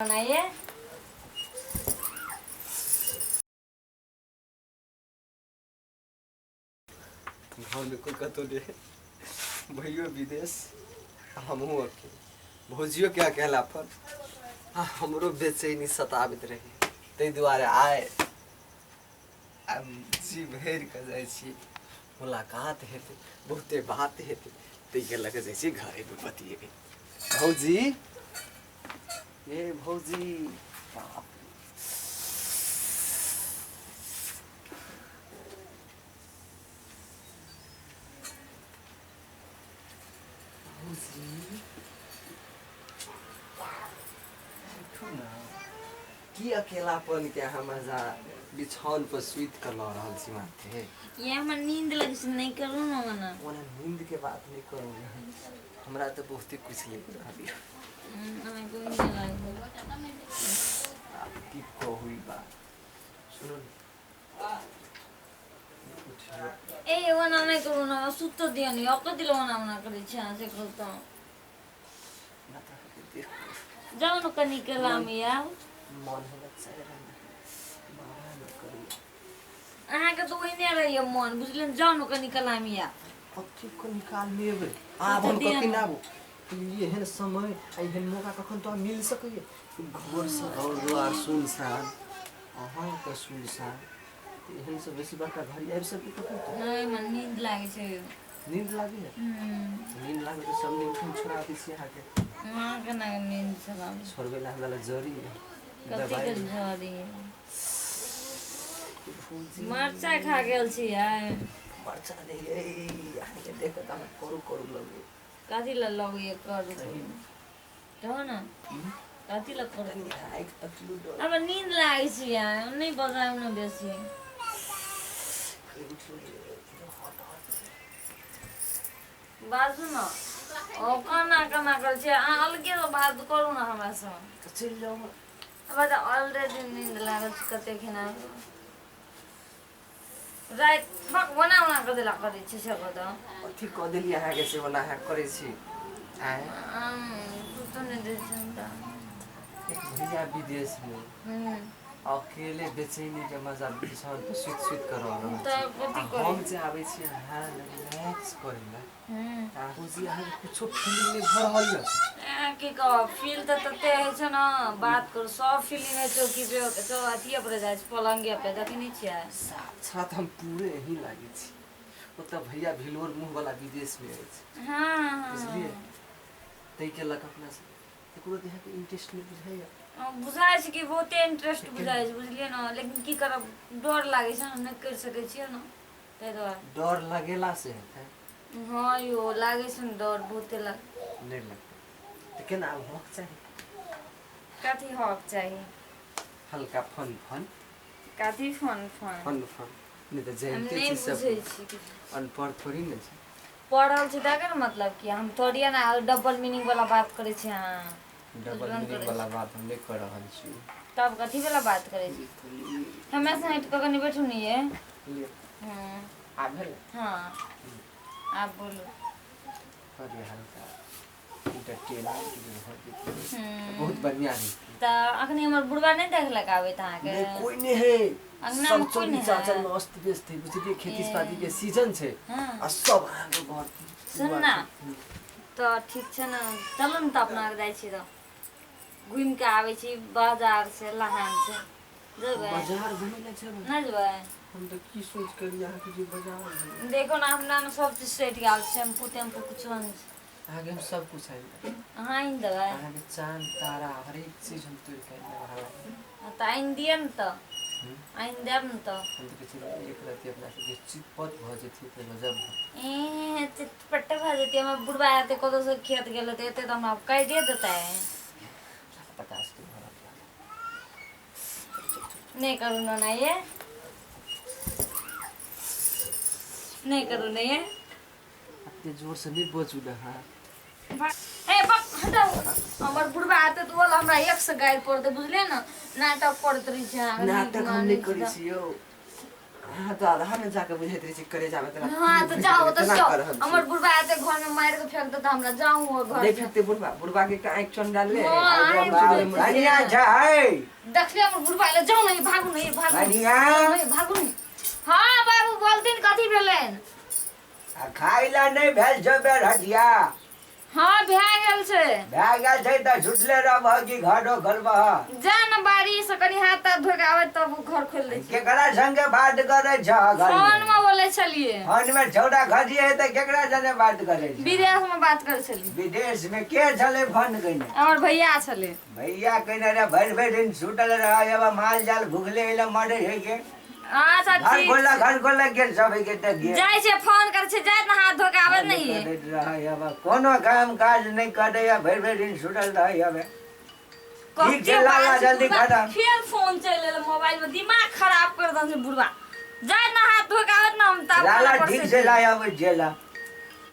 बनाइए। घरमे कोइ कतहु नहि, भैयो विदेश, हमहूँ अकेले, भौजियोके अकेला पर आ हमरो बेचैनी सताबैत रहै। ताहि दुआरे आइ जी भरि कऽ जाइ छी, मुलाकात हेतै, बहुते बात हेतै, ताहिके लऽ कऽ जाइ छी घरेमे बतिएबै। भौजी, ए भौजी, बाप रे। भौजी, उठू ना। की अकेलापन के अहाँ मजा बिछौन पर सुति कऽ लऽ रहल छी माथे? ये हमरा नींद लगे छै, नहीं करू ना मना। ओना नींद के बात नहीं करू ना, हमरा तऽ बहुते कुछ लागि रहल यऽ। अहाँके नींद लागि? आब की कहू, ई बात सुनू ने, उठियौ। ए ओना नहि करू ना, सुत दियौ नि। कथी लए ओना ओना करै छी अहाँ, से कहू तऽ। हमरा तऽ अहाँके देख कऽ जाउ ने कनि कलामे आउ। मन हमरा चाहि रहल मारा न करियौ। अहाँके तऽ ओहिने रहैए मन, बुझलियै ने? जाउ ने कनि कलामी आउ। कथी को निकाल लेबै आब हम? दिअ कखन ने। आबू? ई एहन समय आ एहन मौका कखन तो मिल सकैए? घरसँ घर दुआर सुनसान, अहाँके सुनसान, तऽ एहन से बेसी बड़का घड़ी आबि सकै कखन तो? नहि, हमरा नींद लागै छै। नींद लागैए? नींद लागै तऽ सब नींद हम छोड़ा दै छी अहाँके। अहाँके ना नींद छोड़ाबै? छोड़बै लए हमरा लग जड़ी यऽ। कथी दबाइ के यऽ। जड़ी? भौजी, मरचाइ खा गेल छियै? मरचा नहि यै, अहाँके देख कऽ तऽ हमरा करू करू लगैए। कथी लए लगैए करू? कहू ने, कथी लए करू? कनि आँखि तकलू डर। हमरा नींद लागै छै यार, नहि बजाउ ने बेसी। बाजू ने, ओ केना केना करै छै अहाँ? अलगे बात करू ने हमरासँ। तऽ चलि जाउ। हमरा तऽ ऑलरेडी नींद लागल छै। कते खेना राति फक ओना ओना कऽ देला करै छै से कऽ दऽ। अथी कऽ देलियै अहाँके, से ओना अहाँ करै छी आँय? सुतो नहि दै छै हमरा। एक भैया विदेशमे, अकेले बेचैनी के मजा बिछाओन पर सुति सुति कऽ रह रहल तऽ छी। कथी आ करी? हम जे आबै छी अहाँ लग रिलैक्स करै लए, भौजी, अहाँके कुछो फीलिंग नहि भऽ रहल यऽ? की कहब, फील तऽ तते होइ छै ने, बात करू, सब फीलिंग होइ चौकी पे, सब अथिये पर जाइ छै, पलंगे पे। देखै नहि छियै? साक्षात हम पूरे अहीं लागै छी। ओतऽ भैया भिलोर मुँह वाला विदेशमे अछि। बुझलियै? ताहिके लऽ कऽ अपना सब एकरो देहके इंटरेस्ट नहि बुझाइया? बुझाइ छै कि बहुते इंटरेस्ट बुझाइ छै, बुझलियै ने? लेकिन की करब, डर लागै छै ने, नहि करि सकै छियै ने, ताहि दुआरे। डर लगेला से हेतै? हँ यौ, लागै छै ने डर, बहुते लाग। नहि लगतै तऽ केना आब हक चाही? कथी हक चाही? हल्का फन फन। कथी फन फन? फन फन नहि तऽ हम जानिते नहि छी सब। बुझै छी किछु। अनपढ़ थोड़ी ने छै। पढ़ल छी तकर मतलब कि हम थोड़िए ने डबल मीनिंग वाला बात करै छी अहाँ। डबल बुझबे ने मीनिंग करै वाला छी। बात हम नहि कऽ रहल छी। तब कथी वाला बात करै छी? हमरा से हटि कऽ कनि बैठू ने ये। लिअ। हँ। आब भेल? हँ, आब बोलू। करियै हल्का इंटरटेनमेंट जे भऽ जेतै बहुत बढ़िआँ हेतै। तऽ अखनी हमर बुढ़बा नहि देखलक आबैत अहाँके? नहि, कोइ नहि है। अङ्गनामे सब कोइ चौरी नहि चाचर है? में अस्त व्यस्त है, बुझलियै? खेती ए। पाती के सीजन छै। आ सब अहाँके घर सुन ना। तऽ ठीक छै ने, चलू ने तऽ अपना आर जाइ छी, तऽ घुमि कऽ आबै छी बाजार से, लहान से जेबै। बाजार घुमै लए जेबै? नहि जेबै? हम तऽ की सोच के एलियै अहाँके जे बाजार घुमै। देखो ने, हमरा ने सब चीज सटि गेल छै, शैम्पू तैम्पू कुछो नहि छै। अहाँके हम सब कुछ आनि देब। अहाँ आनि देबै? अहाँके चाँद तारा हरेक चीज हम तोड़ि कऽ आनि देब अहाँ लए। तऽ आनि दिअ ने तऽ। आनि देब ने तऽ। हम तऽ कहै छी एक रति अपना सबके चितपट भऽ जेतियै तऽ गजब भऽ। ए चितपट्टे भऽ जेतियै। हमर बुढ़बा एते कतौसँ खेत गेल हेतै, एते तऽ हमरा काटिए देतै। 50 के भऽ रहल। नहि करू ने ये, नहि करू ने ये। एते जोरसँ नहि बजू ने अहाँ। हे बक, हटाउ। हमर बुढ़बा आते तऽ ओला हमरा एक से गारि पड़तै, बुझलियै ने? नाटक करैत रहै छै अहाँ। नाटक हम नहि करै छी यौ। अहाँ तऽ आधा में जाके बुझैत रहै छी करे जामे तेना। हाँ तऽ जाउ तऽ तेना जाउ, कऽ रहल छी। हमर बुढ़बा एते घर में मारि के फेंक देत हमरा, जाउ ओ घर नहि से। फेकतै बुढ़बा, बुढ़बा के एकटा आँखि चंडाल ले। हाँ, आँखि आँखि कनिया छै। देखलियै हमर बुढ़बा एलै, जाउ ने, भागू ने, भागू कनिया। ने, भागू ने। हाँ बाबू बोलथिन, कथी भेलनि? आ खाय ला नहि भेल छौ बेरहटिया? हाँ भए गेल छै। भए गेल छै तऽ छुटले रहबह कि घरो खोलबह? जा ने बाड़ी से कनि हाथ ताथ धोके आबै तब घर खोलि दै छी। केकरा संगे बात करै छह घर? फोन में बोलै छलियै। फोन में छौड़ा खसिए तऽ केकरा संगे बात करै छै? विदेश में बात करै छलियै। विदेश में के छलै फोन कयने? हमर भैया छलै। भैया कयने रे, भरि भरि दिन सुतल रहै, अब माल जाल भुखले एला मरे है के। अच्छा घर ठीक। खोला, घर खोला गेल सब के तऽ गेल। जाइ छै, फोन करै छै, जाइत ने हाथ धोके आबै नहीं। करैत रहै, अब कोनो काम काज नहि करैया, भरि भरि दिन सुतल रहै। अब ठीक छै, लाला, जल्दी खा। फेर फोन चलि एलै मोबाइल में, दिमाग खराब कर दन छै बुढ़बा। जाइत ने हाथ धोके आबत ने हम तब लाला खाना ठीक परसै से छी। लाय अबै छियै ला।